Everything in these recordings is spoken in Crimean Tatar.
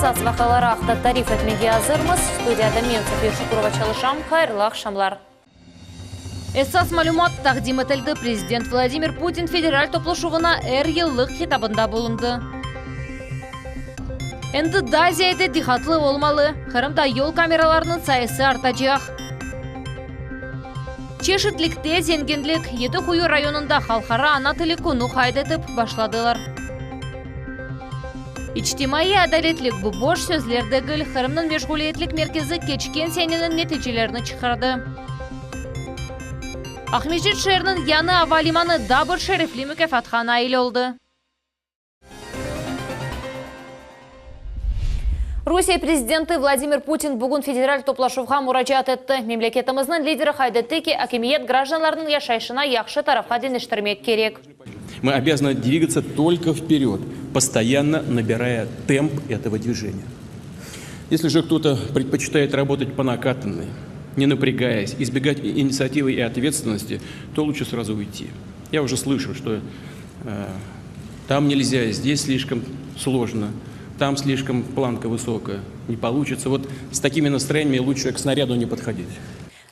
esas vaqiaları aqta tarif etmege azırmız. Studiyada men, Safiye Şukurova, çalışam. Hayırlı aqşamlar. Esas malümat taqdim etildi, prezident Vladimir Putin federal toplaşuvına er yıllıq hitabında bulundı. Endi daa ziyade diqqatlı olmalı, Qırımda yol kameralarınıñ sayısı artacaq. Çeşitlikte zenginlik, Yedi Quyu rayonında Halqara ana tili künü qayd etip başladılar. İçtimaiy adaletlik, bu boş sözler degil, Qırımnıñ meşğuliyetlik merkezi keçken seneniñ neticelerini çıqardı. Aqmescit şeeriniñ yañı ava limanı daa bir şerefli mukâfatqa nail oldı. Rusiye prezidenti Vladimir Putin bugün federal toplaşuvğa muracaat etti. Memleketimizniñ lideri qayd etti ki, akimiyet grajdanlarnıñ yaşayışına yahşı tarafqa deñiştirmek kerek. Мы обязаны двигаться только вперед, постоянно набирая темп этого движения. Если же кто-то предпочитает работать по накатанной, не напрягаясь, избегать инициативы и ответственности, то лучше сразу уйти. Я уже слышу, что э, там нельзя, здесь слишком сложно, там слишком планка высокая, не получится. Вот с такими настроениями лучше к снаряду не подходить.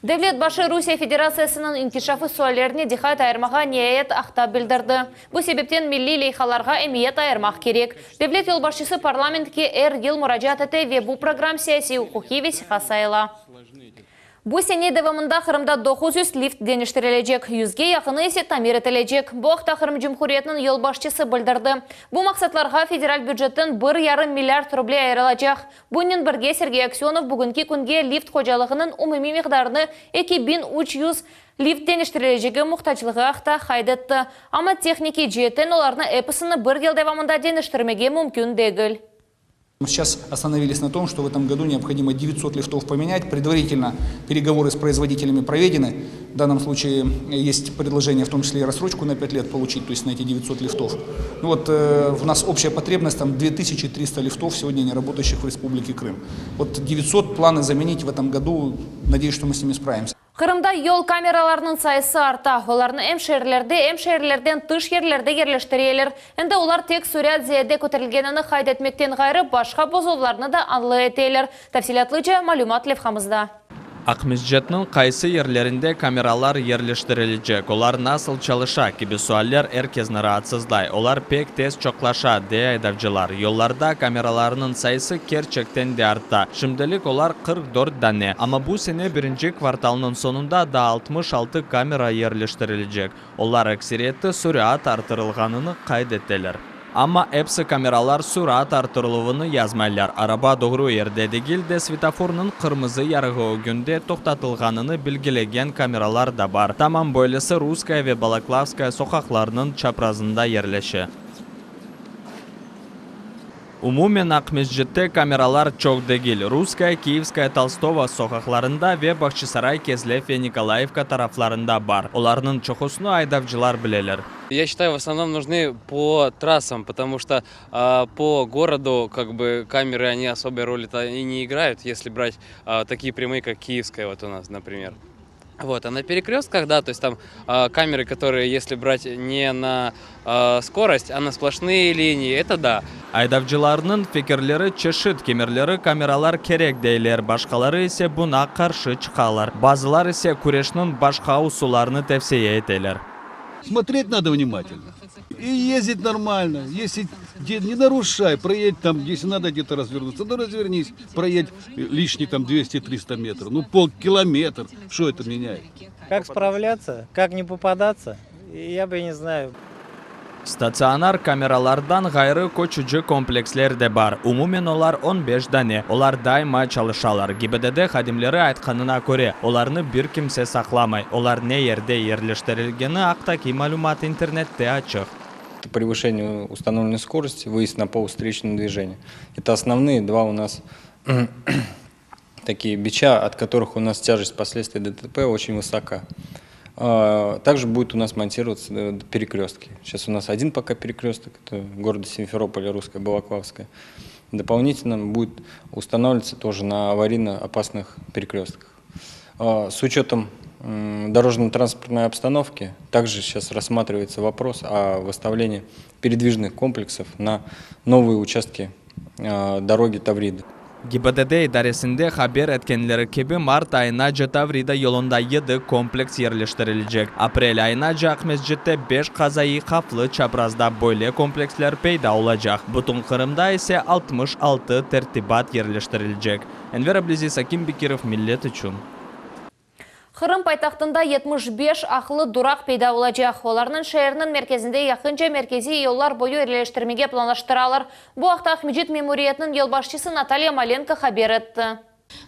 Devlet başı Rusiye Federatsiyasınıñ inkişafı suallerine diqqat ayırmağa niayet aqta bildirdi. Bu sebepten milliy leyhalarğa emiyet ayırmaq kerek. Devlet yolbaşçısı parlamentke er yıl muracaat ete ve bu program siyasiy-uquqiy vesiqa sayıla. Bu sene devamında Qırımda 900 lift deñiştirilecek, yüzge yaqını ise tamir etilecek. Bu aqta Qırım Cumhuriyetiniñ yolbaşçısı bildirdi. Bu maqsatlarğa federal bücetten bir yarım milliard ruble ayırılacaq. Bunnen birge Sergey Aksönov bugünki künge lift hocalığınıñ umumiy miqdarını 2300 lift deñiştirilecegi muhtaclığı aqta qayd etti. Amma tehnikiy ceetten olarnı episini bir yıl devamında deñiştirmege mümkün degil. Мы сейчас остановились на том, что в этом году необходимо 900 лифтов поменять. Предварительно переговоры с производителями проведены. В данном случае есть предложение, в том числе и рассрочку на 5 лет получить, то есть на эти 900 лифтов. Ну вот э, у нас общая потребность там 2300 лифтов сегодня не работающих в Республике Крым. Вот 900 планы заменить в этом году, надеюсь, что мы с ними справимся. Qırımda yol kameralarınıñ sayısı arta. Olarnı em şeerlerde, em şeerlerden tış yerlerde yerleştireler. Endi olar tek sürat ziyade köterilgenini qayd etmekten ğayrı, başqa bozuvlarnı da añlı eteler. Tafsilâtlıca malümat levhamızda. Aqmescitniñ qaysı yerlerinde kameralar yerleştirilecek, olar nasıl çalışa, kibi sualler er kesni raatsızlay. Olar pek tez çoqlaşa, dey aydavcılar. Yollarda kameralarnıñ sayısı kerçekten de arta. Şimdilik olar 44 dane, amma bu sene birinci kvartalnıñ soñunda daa 66 kamera yerleştirilecek. Olar ekseriyeti sürat artırılğanını qayd eteler. Amma episi kameralar sürat artırıluvını yazmaylar. Araba doğru yerde degil de, svetofornıñ qırmızı yarığı ögünde toqtatılğanını belgilegen kameralar da bar. Tamam böylesi Russkaya ve Balaklavskaya soqaqlarınıñ çaprazında yerleşe. Umumen Aqmescitte kameralar çoq degil. Russkaya, Kiyevskaya, Tolstogo soqaqlarında ve Bağçasaray, Kezlev ve Nikolayevka taraflarında bar. Olarnıñ çoqusını aydavcılar bileler. Я считаю, в основном нужны по трассам, потому что а, по городу как бы камеры они особой роли-то и не играют, если брать а, такие прямые, как Киевская вот у нас, например. Вот, а на перекрестках, да, то есть там а, камеры, которые, если брать не на а, скорость, а на сплошные линии, это да. Aydavcılarnıñ fikirleri çeşit, kimerleri kameralar kerek deyler, başqaları ise buña qarşı çıqalar. Bazılar ise küreşniñ başqa usullarını tevsiye eteler. Смотреть надо внимательно. И ездить нормально. Если не нарушай, проедь там, если надо где-то развернуться, ну развернись, проедь лишний там 200-300 метров, ну полкилометр. Что это меняет? Как справляться, как не попадаться, я бы не знаю. Statsionar kameralardan ğayrı köçüci kompleksler de bar. Umumen olar 15 dane. Olar daima çalışalar. GİBDD hadimleri aytqanına köre, olarnı bir kimse saqlamay. Olar ne yerde yerleştirilgeni aqtaki malümat internette açıq. Превышение установленной скорости, выезд на полосу встречного движения. Это основные два у нас такие бича, от которых у нас тяжесть последствий ДТП очень высока. Также будет у нас монтироваться э, перекрестки. Сейчас у нас один пока перекресток, это города Симферополя, Русская, Балаклавская. Дополнительно будет устанавливаться тоже на аварийно опасных перекрестках. С учетом дорожно-транспортной обстановки также сейчас рассматривается вопрос о выставлении передвижных комплексов на новые участки. дороги Тавриды. GİBDD idaresinde haber etkenleri kibi, mart ayınace Tavrida yolunda yedi kompleks yerleştirilecek. Aprel ayınace Aqmescitte beş qazaiy havflı çaprazda böyle kompleksler peyda olacaq, bütün Qırımda ise 66 tertibat yerleştirilecek. Enver Ablâziz, Akim Bekirov, Millet içün. Qırım paytahtında 75 aqıllı duraq peyda olacaq. Olarnıñ şeerniñ merkezinde yaqınca merkeziy yollar boyu yerleştirmege planlaştıralar. Bu aqta Aqmescit memuriyetiniñ yolbaşçısı Natalya Malenko haber etti.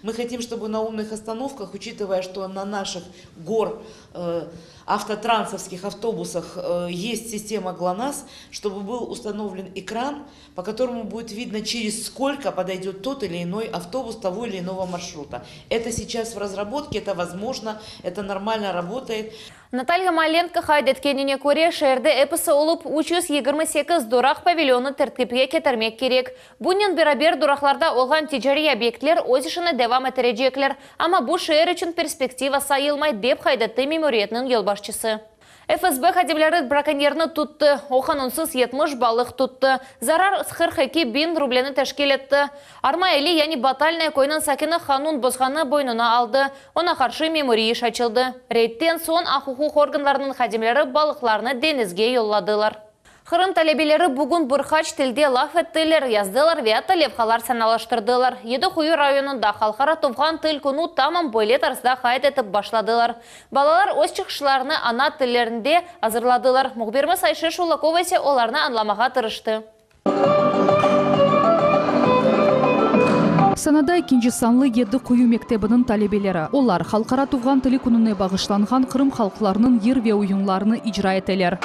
Мы хотим, чтобы на умных остановках, учитывая, что на наших гор э, автотрансовских автобусах э, есть система ГЛОНАСС, чтобы был установлен экран, по которому будет видно, через сколько подойдет тот или иной автобус того или иного маршрута. Это сейчас в разработке, это возможно, это нормально работает. Natalya Malenko qayd etkenine köre, şeerde episi olıp 328 duraq pavilyonı tertipke ketirmek kerek. Bunen beraber duraqlarda olğan ticariy obyektler öz işini devam ettirecekler. Amma bu şeer içün perspektiva sayılmay, dep qayd etti memuriyetniñ yolbaşçısı. FSB hadimleri brakonyerni tuttı. O qanunsız 70 balıq tuttı. Zarar 42 biñ rubleni teşkil etti. Arma Eli, yani Batalnaya köyüniñ sakini qanun bozğanı boynuna aldı. Oña qarşı memuriy iş açıldı. Reydten soñ aq-uquq organlarınıñ hadimleri balıqlarnı deñizge yolladılar. Qırım talebeleri bugün bir qaç tilde laf ettiler, yazdılar ve atta levhalar sanalaştırdılar. Yedi Quyu rayonında Halqara tuvğan til künü tamam böyle tarzda qayd etip başladılar. Balalar öz çıqışlarını ana tillerinde azırladılar. Mühbirimiz Ayşe Şulakova ise olarnı añlamağa tırıştı. Sanada ekinci sanlı Yedi Quyu mektebiniñ talebeleri. Olar, Halqara tuvğan tili kününe bağışlanğan Qırım halqlarınıñ yır ve oyunlarını icra eteler.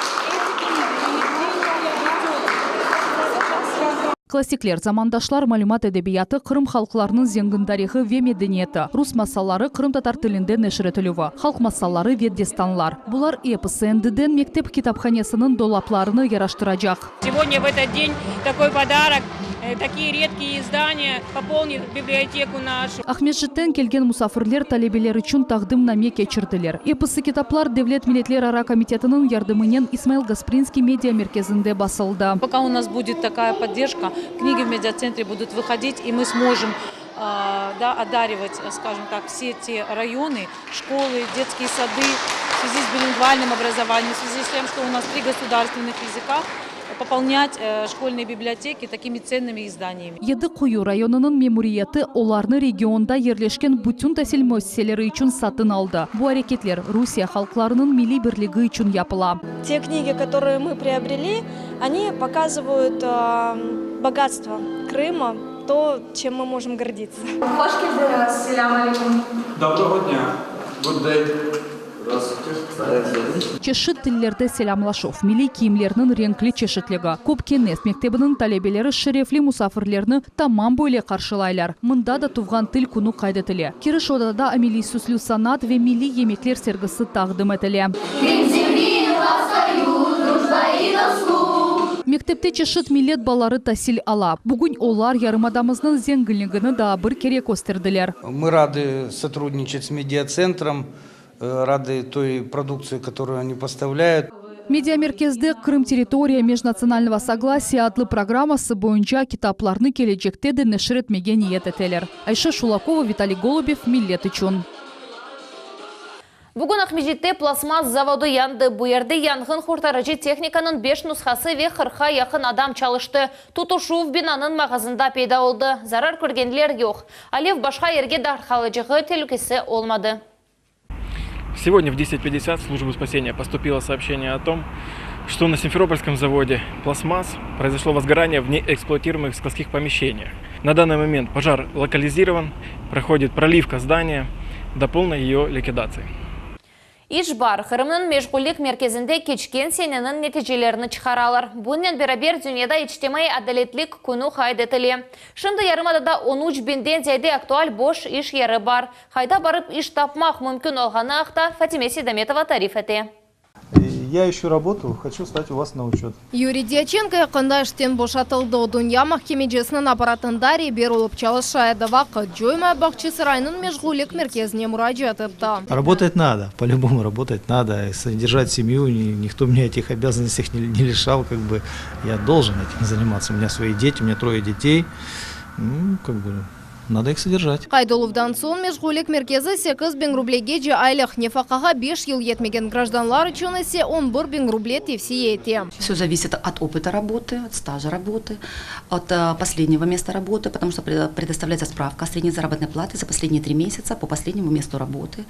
Klassikler, zamandaşlar, malümat edebiyatı, Qırım halqlarınıñ zengin tarihı ve medeniyeti, rus masalları qırımtatar tilinde neşir etilüvi, halq masalları ve destanlar, bular episi endiden mektep kitaphanesiniñ dolaplarını yaraştıracaq. Сегодня в этот день такой подарок, такие редкие издания пополнит библиотеку нашу. Aqmescitten kelgen musafirler talebeler içün taqdimname keçirdiler. Episi kitaplar Devlet milletlerara komitetiniñ yardımınen İsmail Gasprinskiy media merkezinde basıldı. Пока у нас будет такая поддержка, книги в медиацентре будут выходить, и мы сможем да, одаривать, скажем так, все те районы, школы, детские сады в связи с билингвальным образованием, в связи с тем, что у нас три государственных языка, пополнять школьные библиотеки такими ценными изданиями. Yedi Quyu rayonınıñ memuriyeti olarnı regionda yerleşken bütün tasil müessiseleri içün satın aldı. Bu areketler Rusiye halqlarınıñ milliy birligi içün yapıla. Те книги, которые мы приобрели, они показывают богатство Крыма, то, чем мы можем гордиться. Hoş keldiñiz, selâm aleyküm. Доброго дня. Good day. Çeşit tillerde selâmlaşuv, milliy kiyimlerniñ renkli çeşitligi. Köpkenez mektebiniñ talebeleri şerefli musafirlerni tamam böyle qarşılaylar. Mında da tuvğan til künü qayd etile. Kiriş odada ameliy süslü sanat ve milliy yemekler sergisi taqdim etile. Mektepte çeşit millet balaları tasil ala. Bugün olar yarımadamıznıñ zenginligini daa bir kere kösterdiler. Мы рады сотрудничать с медиацентром, рады той продукции, которую они поставляют. Mediamerkezde Krım Территория межнационального согласия adlı programması boyunca kitaplarnı kelecekte de neşir etmege niyet eteler. Ayşe Şulakova, Vitaliy Golubev, Millet içün. Bugün Aqmescitte plastmass zavodı yandı. Bu yerde yanğın qurtarıcı tehnikanıñ beş nushası ve 40-qa yaqın adam çalıştı. Tutuşuv binanıñ mağazında peyda oldı. Zarar körgenler yoq. Alev başqa yerge darqalacağı telükesi olmadı. Сегодня в 10.50 в службу спасения поступило сообщение о том, что на Симферопольском заводе «Пластмасс» произошло возгорание в неэксплуатируемых складских помещениях. На данный момент пожар локализирован, проходит проливка здания до полной ее ликвидации. İş bar. Qırımnıñ meşğullik merkezinde keçken seneniñ neticelerini çıqaralar. Bunen beraber dünyada içtimaiy adaletlik künü qayd etile. Şimdi yarımadada 13 biñden ziyade aktual boş iş yeri bar. Qayda barıp iş tapmaq mümkün olğanı aqta Fatime Sedametova tarif ete. Я ищу работу, хочу стать у вас на учет. Yuriy Dyaçenko yaqında işten boşatıldı. O, dünya mahkemecesiniñ apparatında reber olıp çalışa edi. Vaqıt coymay Bağçasaraynıñ meşğullik merkezine muracaat etti. Работать надо, по-любому работать надо, содержать семью, никто меня этих обязанностей не лишал, как бы я должен этим заниматься. У меня свои дети, у меня трое детей, ну, как бы надо их содержать. Qayd oluvdan soñ meşğullik merkezi 8000 rublegece aylıq nefaqağa 5 yıl yetmegen grajdanlar içün ise 11 biñ ruble tevsiye ete. Все зависит от опыта работы, от стажа работы, от э, последнего места работы, потому что предоставляется справка о средней заработной плате за последние 3 месяца по последнему месту работы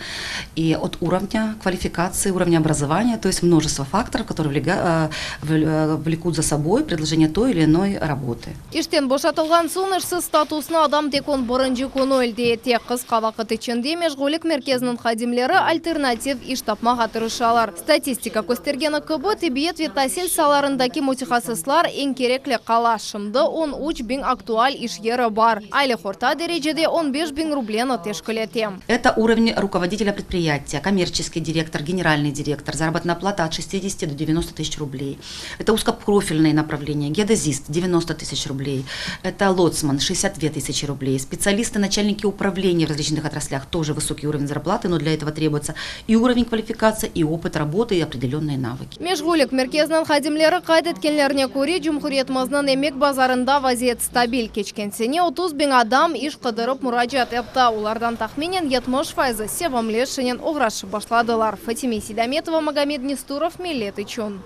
и от уровня квалификации, уровня образования, то есть множество факторов, которые э, э, влекут за собой предложение той или иной работы. İşten boşatılğan soñ işsiz statusını adam tek 11 künü elde ete. Qısqa vaqıt içinde meşğullik merkeziniñ hadimleri alternativ iş tapmağa tırışalar. Statistika köstergeni kibi tibbiyet ve tasil saalarındaki mütehassıslar eñ kerekli qala. Şimdi 13 biñ aktual iş yeri bar. Aylıq orta derecede 15 biñ rubleni teşkil ete. Это уровень руководителя предприятия, коммерческий директор, генеральный директор, заработная плата от 60 до 90 тысяч рублей. Это узкопрофильные направления, геодезист 90 тысяч рублей, это лоцман 62 тысячи рублей, специалисты, начальники управления в различных отраслях тоже высокий уровень зарплаты, но для этого требуется и уровень квалификации, и опыт работы, и определенные навыки. Meşğullik merkeziniñ hadimleri qayd etkenlerine köre cumhuriyetimizniñ emek bazarında vaziyet stabil. Keçken sene 30 biñ adam iş qıdırıp muracaat etti. Olardan tahminen 70 fayızı sevimli işinen oğraşıp başladılar. Fatime Sidametova, Magomed Нестуров, Millet içün.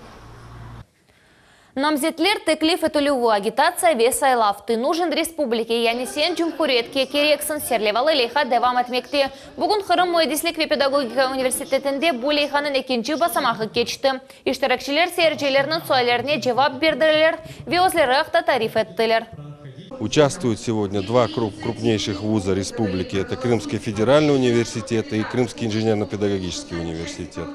Namzetler teklif etilüvi, agitatsiya ve saylav. Ты нужен республике, yani sen cumhuriyetke kereksiñ serlevalı leyha devam etmekte. Bugün Qırım müendislik ve pedagogika universitetinde bu leyhanıñ ekinci basamağı keçti. İştirakçiler seyircilerniñ suallerine cevap berdiler ve özleri aqta tarif ettiler. Участвуют сегодня два крупнейших вуза республики. Это Крымский федеральный университет и Крымский инженерно-педагогический университет.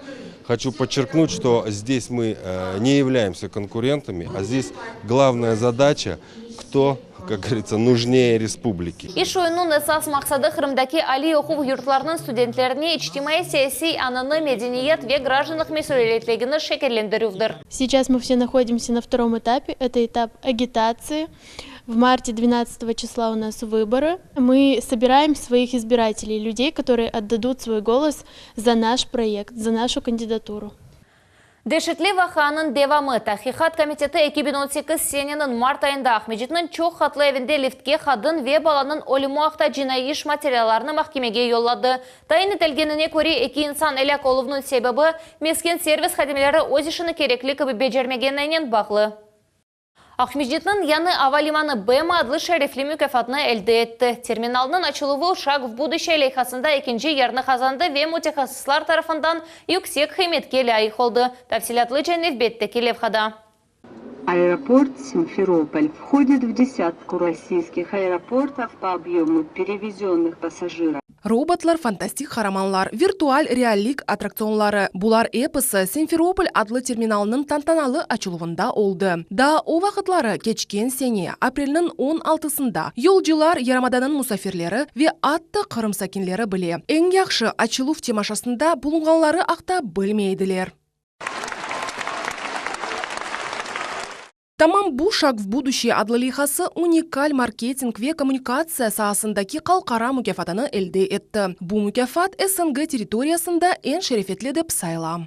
Хочу подчеркнуть, что здесь мы э, не являемся конкурентами, а здесь главная задача, кто, как говорится, нужнее республике. İş oyunınıñ esas maqsadı Qırımdaki aliy oquv yurtlarınıñ studentlerine içtimaiy siyasiy añını, medeniyet ve grajdanlıq mesüliyetligini şekillendirüvdir. Сейчас мы все находимся на втором этапе, это этап агитации. В марте 12 числа у нас выборы. Мы собираем своих избирателей, людей, которые отдадут свой голос за наш проект, за нашу кандидатуру. Deşetli vaqianıñ devamı Tahqiqat komiteti 2018 seneniñ mart ayında Aqmescitniñ çoq qatlı evinde liftke qadın ve balanıñ ölümi aqta cinaiy iş materiallarını mahkemege yolladı. Tayin etilgenine köre eki insan elâk oluvınıñ sebebi mesken servis hadimleri öz işini kerekli kibi becermegeninen bağlı. Aqmescitniñ yañı ava limanı BEMA adlı şerefli mukâfatnı elde etti. Terminalnıñ açıluvı Шаг в будущее leyhasında ekinci yerni qazandı ve mütehassıslar tarafından yüksek qıymetke lâyıq oldı. Tafsilâtlıca nevbetteki levhada. Аэропорт Симферополь входит в десятку российских аэропортов по объему перевезенных пассажиров. Robotlar, fantastik qaramanlar, virtual reallik attraktsionları. Bular episi Simferopol adlı terminalınıñ tantanalı açıluvında oldı. Daa o vaqıtları keçken sene, aprelniñ 16-sında, yolcular yarımadanıñ musafirleri ve atta Qırım sakinleri bile. Eñ yahşı açıluv temaşasında bulunğanları aqta bilmey ediler. Tamam bu «Шаг в будущее» adlı leyhası unikal marketing ve kommunikatsiya saasındaki halqara mukâfatını elde etti. Bu mukâfat СНГ territoriyasında eñ şerefli dep sayıla.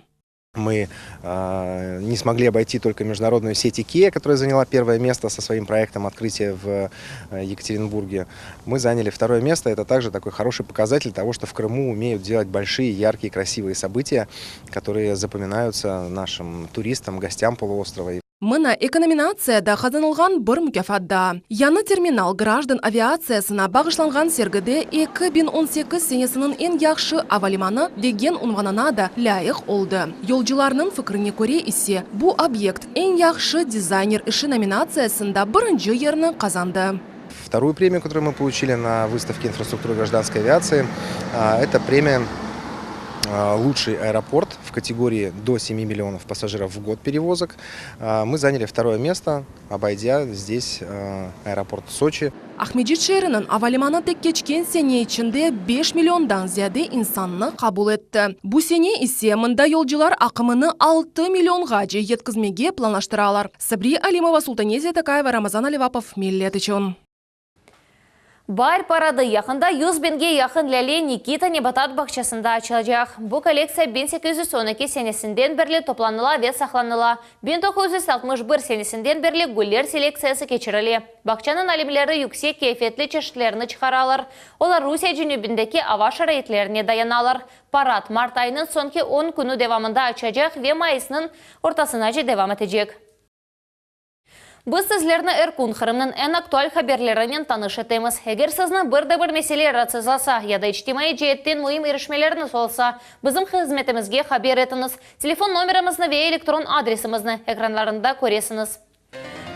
Мы э, не смогли обойти только международную сеть IKEA, которая заняла первое место со своим проектом открытия в э, Екатеринбурге. Мы заняли второе место. Это также такой хороший показатель того, что в Крыму умеют делать большие, яркие, красивые события, которые запоминаются нашим туристам, гостям полуострова. Mına eki nominatsiyada qazanılğan bir mukâfat daa. Yañı terminal grajdan aviatsiyasına bağışlanğan sergide 2018 senesiniñ eñ yahşı avalimanı degen unvanına da lâyıq oldı. Yolcularnıñ fikrine köre ise bu obyekt eñ yahşı dizayner işi nominatsiyasında birinci yerni qazandı. Вторую премию, которую мы получили на выставке инфраструктуры гражданской авиации, это премия «Лучший аэропорт» в категории до 7 миллионов пассажиров в год перевозок мы заняли второе место, обойдя здесь аэропорт Сочи. Aqmescit şeeriniñ ava limanı tek keçken sene içinde 5 milliondan ziyade insannı qabul etti. Bu sene ise mında yolcular aqımını 6 millionğace yetkizmege planlaştıralar. Sabriye Alimova, Sultane Zetakayeva, Ramazan Alivapov, Millet içün. Baar paradı yaqında 100 biñge yaqın lâle Nikita nebatat bağçasında açılacaq. Bu kollektsiya 1812 senesinden berli toplanıla ve saqlanıla. 1961 senesinden berli güller selektsiyası keçirile. Bağçanıñ alimleri yüksek keyfiyetli çeşitlerini çıqaralar. Olar Rusiye cenübindeki ava şaraitlerine dayanalar. Parad mart ayınıñ soñki on künü devamında açacaq ve mayısnıñ ortasınace devam etecek. Biz sizlerni er kün Qırımnıñ eñ aktual haberlerinen tanış etemiz. Eger sizni bir de bir mesele raatsızlasa ya da içtimaiy ceetten müim irişmeleriñiz olsa, bizim hızmetimizge haber etiñiz. Telefon nomerimizni ve elektron adresimizni ekranlarında köresiñiz.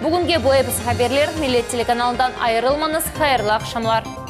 Bugünge bu episi haberler. Millet telekanalından ayırılmañız. Hayırlı aqşamlar!